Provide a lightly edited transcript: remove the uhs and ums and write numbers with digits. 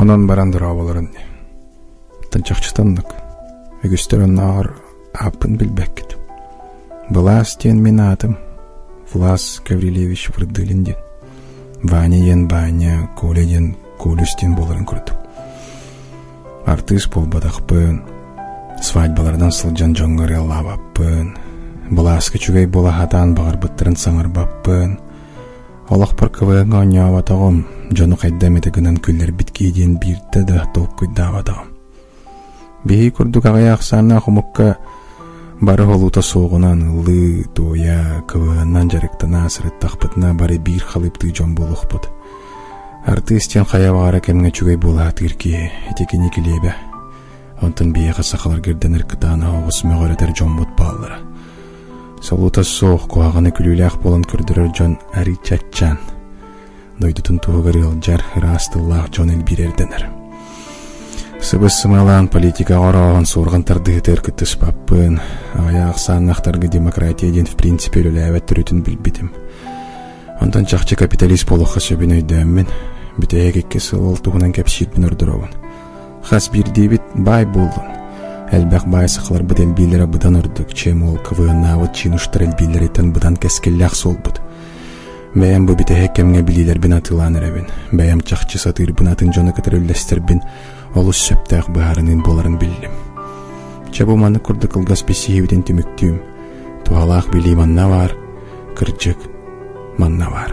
Хонон баран дорооболорун дии. Оттон чахчыта оннук. Үгүстэр оннооҕор ааппын билбэккит. Былаас диэн мин аатым. Влас Гаврильевич Вырдылин диэн. Ваня диэн Ваня, Коля диэн Колюс диэн буоларын курдук. Артыыс буолбатахпын, свадьбаларынан сылдьан дьоҥҥо ырыалаабаппын, былааска үчүгэй буола сатаан баҕарбыттарын саҥарбаппын, олохпор КВН-ҥа оонньооботоҕум, дьону хайда эмитэ гынан күллэрбит киһи диэн биирдэ да толкуйдаабатаҕым. Биһиги курдук аҕыйах ахсааннаах омукка бары холуута суоҕунан ыллыы, туойа, КВН-нан дьарыктана сырыттахпытына бары биир халыыптыы дьон буолуохпут. Артыыс диэн хайа баҕара кэмҥэ үчүгэй буолаатыыр киһи, ити кини килиэбэ. Онтон биһиэхэ сахаларга ирдэнэр кытаанах оҕус мөҕөрөтөр дьоммут бааллара. Солуута суох, куһаҕаны күлүүлээх буолан көрдөрөр дьон арыычча аччаан, дойдутун туһугар ыалдьар, ыраас тыллаах дьон элбиир эрдэнэр. Сыбыс-сымалаан политикаҕа орооһон суорҕан тардыһытыгар кыттыспаппын, аҕыйах ахсааннаахтарга демократия диэн в принципе үлэлээбэт төрүтүн билбитим. Онтон чахчы капиталист буолуохха сөбүн өйдөөммүн, бүтэһик икки сыл ол туһунан кэпсиирбин ордоробун. Хас биирдиибит баай буоллун. Элбэх баай сахаларбыт элбиилэрэ быдан ордук, чем ол КВН-наабыт чинуштар элбиилэриттэн быдан кэскиллээх суолбут. Бэйэм бу бүтэһик кэмҥэ билиилэрбин атыылаан эрэбин. Бэйэм чахчы сатыырбын атын дьону кытары үллэстэрбин олус сөптөөх быһаарыныым буоларын биллим. Чэ бу маннык курдук кылгас билсиһиибитин түмүктүүм. Туһалаах билии манна баар, кырдьык, манна баар.